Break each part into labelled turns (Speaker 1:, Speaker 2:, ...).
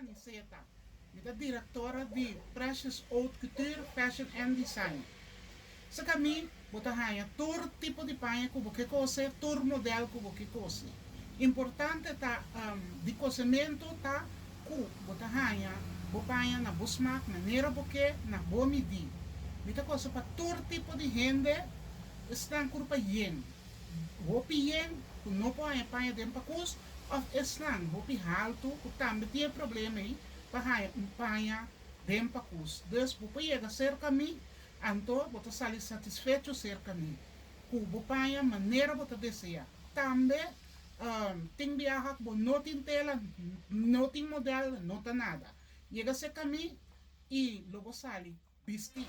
Speaker 1: Aniceta. Mi ta direktora di Precious Haute Couture Fashion and Design. Saka mi, bo ta haña tur tipo di paña ku bo ke kose, tur modèl ku bo ke kose. Importante ta di kosementu ta ku bo ta haña bo paña na bo smak, manera bo ke, na bo midí. Mi ta kose pa tur tipo di hende, esnan kurpa yen, hopi yen ku no por haña paña den pakus òf esnan hopi haltu ku tambe tin e problema ei pa haña un paña den pakus. Dus bo por yega serka mi Anto bo ta sali satisfecho serka mi, ku bo paña manera bo ta deseá. Tambe, tin biaha ku bo no tin tela, no tin modèl, no ta nada. Yega serka mi i lo bo sali bistí.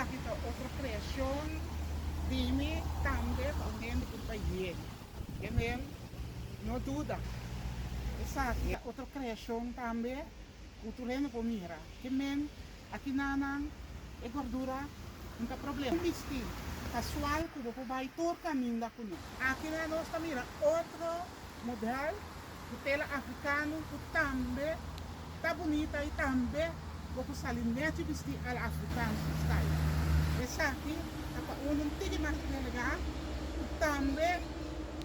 Speaker 1: Aki ta otro creacion di mi tambe pa un hende cu ta yega. Amen. No duda. Esaki ta otro creacion tambe cu tur hende por mira. Ke men Aki na nan e gordura no ta problema. Un bisti kasual ku bo por bai tur kaminda kuné. Aki na nos ta mira otro modèl ku tela afrikano ku tambe ta bunita i tambe bo por sali nèchi bisti al afrikaanse style. Esaki ta pa unu un tiki mas delegá ku tambe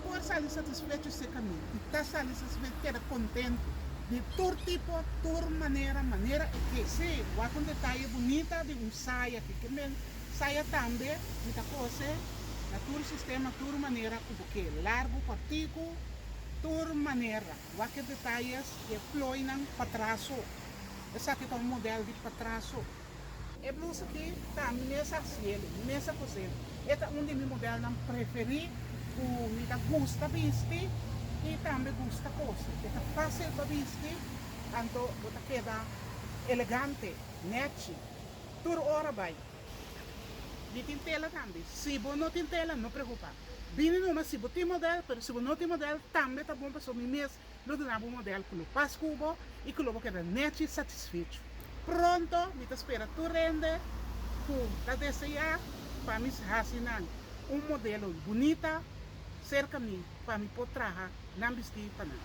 Speaker 1: por sali satisfecho serka mi i ta sali satisfecho keda kontentu. Di tur tipo, tur manera, manera e ke. Sí, wak un detaye bunita di un saya ki ke men saya tambe mi ta kose na tur sistema, tur manera ku bo ke, largu, kòrtiku, tur manera. Wak e detayes di e plooinan patras so. Esaki ta un modèl di patras so. E blusa aki ta mi mes a hasiel, mi mes a kosel. E ta un di mi modelnan preferí ku mi ta gusta bisti i tambe gusta kose. E ta fásil pa bisti, anto bo ta keda elegante, nèchi, tur ora bai. Mi tin tela tambe. Si bo no tin tela, no preokupá. Bini numa si bo tin modèl, pero si bo no tin modèl tambe ta bon pasobra mi mes Lo duna bo un model ku lo pas ku bo i ku lo bo keda nechi satisfecho. Pronto mi ta spera tur hende ku ta deseá pa mi hasi nan un modelo bunita serka mi pa mi por traha nan bistí pa nan.